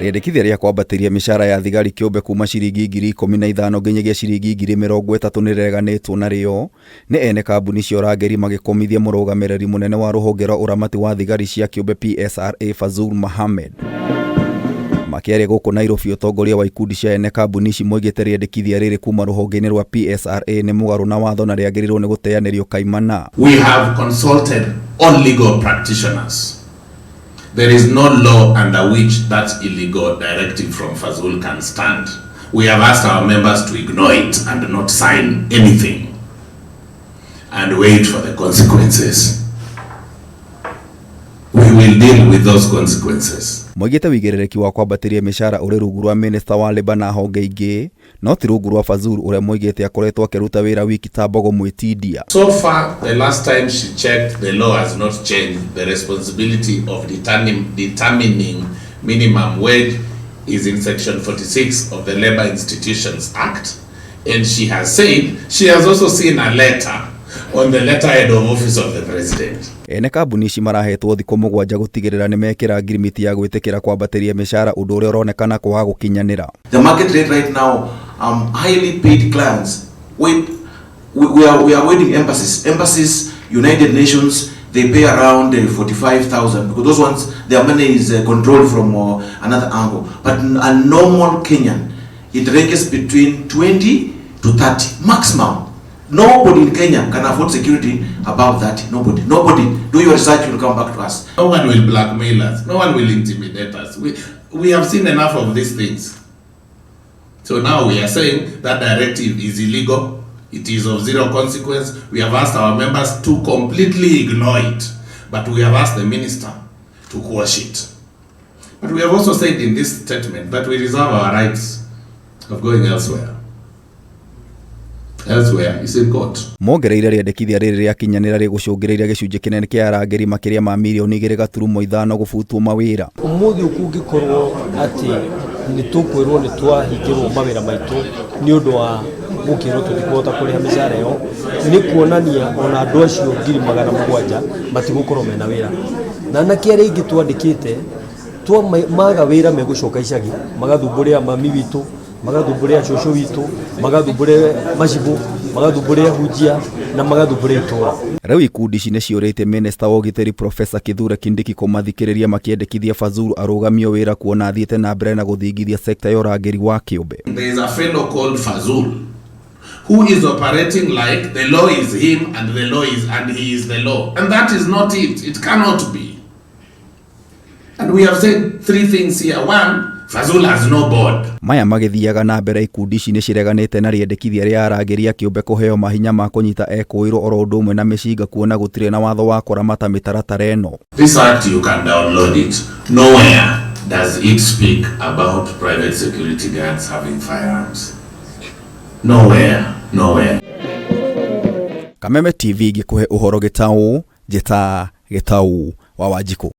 Rĩendekithia rĩa kwambatĩria mĩcara ya thigari kĩũmbe kuma ciringi 15,000 nginyagia ciringi 30,000 nĩrĩreganĩtwo narĩo nĩ ene kambuni cia ũrangĩri magĩkũmithia mũrũgamĩrĩri mũnene wa rũhonge rwa ũramati wa thigari cia kĩũmbe PSRA Fazul Mohammed. Makĩaria gũkũ Nairobi ũtongoria wa ikundi cia ene kambuni ici moigĩte rĩendekithia rĩrĩ kuma rũhonge-inĩ rwa PSRA nĩ mũgarũ na watho na rĩagĩrĩirwo nĩ gũteanĩrio kaimana. We have consulted all legal practitioners. There is no law under which that illegal directive from Fazul can stand. We have asked our members to ignore it and not sign anything and wait for the consequences. We will deal with those consequences. Moigĩte wĩigĩrĩrĩki wa kwambatĩria mĩcara ũrĩ rungu rwa minista wa Labour na honge ingĩ no ti rungu rwa Fazul ũrĩa moigĩte akoretwo akĩruta wĩra wiki ta mbogo mwĩtindia. So far, the last time she checked, the law has not changed. The responsibility of determining minimum wage is in section 46 of the Labour Institutions Act. And she has said she has also seen a letter on the letterhead of office of the president. Ene kambuni ici marahetwo thikũ 7 gũtigĩrĩra nĩ mekĩra ngirimiti ya gwĩtĩkĩra kwambatĩria mĩcara ũndũ ũrĩa ũronekana kwaga gũkinyanĩra. The market rate right now, highly paid clients, we are waiting embassies, United Nations, they pay around 45,000 because those ones, their money is controlled from another angle. But a normal Kenyan, it ranges between 20 to 30 maximum. Nobody in Kenya can afford security above that. Nobody. Nobody. Do your research, you'll come back to us. No one will blackmail us. No one will intimidate us. We have seen enough of these things. So now we are saying that directive is illegal. It is of zero consequence. We have asked our members to completely ignore it. But we have asked the minister to quash it. But we have also said in this statement that we reserve our rights of going elsewhere. Elsewhere is in court. Mongereire rĩendekithia rĩrĩ rĩakinyanĩra rĩgũcũngĩrĩria gĩcunjĩ kĩnene kĩa arangĩri makĩria ma mirioni 2.5 gũbutwo mawĩra. Ũmũthĩ kũngĩkorwo atĩ nĩ tũkwĩrwo nĩ twahingĩrwo mawĩra maitũ nĩ ũndũ wa gũkĩrwo tũtikũhota kũrĩha mĩcara ĩyo, nĩ kuonania ona andũ acio 700,000 matigũkorwo mena wĩra, na anake arĩa aingĩ twandĩkĩte twa maga wĩra megũcoka icagi magathumbũre mami witũ, magathumbũre cũcũ witũ, magathumbũre macibũ, magathumbũre ahunjia na magathumbũre itũra. Rĩu ikundi ici nĩciũrĩtie minista wa ũgitĩri Profesa Kithure Kindiki kũmathikĩrĩria makĩendekithia Fazul arũgamio wĩra kuona athiĩte na mbere na gũthingithia sekta ya ũrangĩri wa kĩũmbe. There is a fellow called Fazul who is operating like the law is him and the law is and he is the law. And that is not it. It cannot be. And we have said three things here. One, Fazul has no board. Maya magĩthiaga na mbere, ikundi ici nĩcireganĩte na rĩendekithia rĩa arangĩri a kĩũmbe kũheo mahinya ma kũnyita ekũĩrwo oro ũndũ ũmwe na mĩcinga kuona gũtirĩ na watho wa kũramata mĩtaratara ĩno. This act, you can download it. Nowhere does it speak about private security guards having firearms. Nowhere, nowhere. Kameme TV ngĩkũhe ũhoro gĩtaũ, njĩta Gĩtaũ wa Wanjikũ.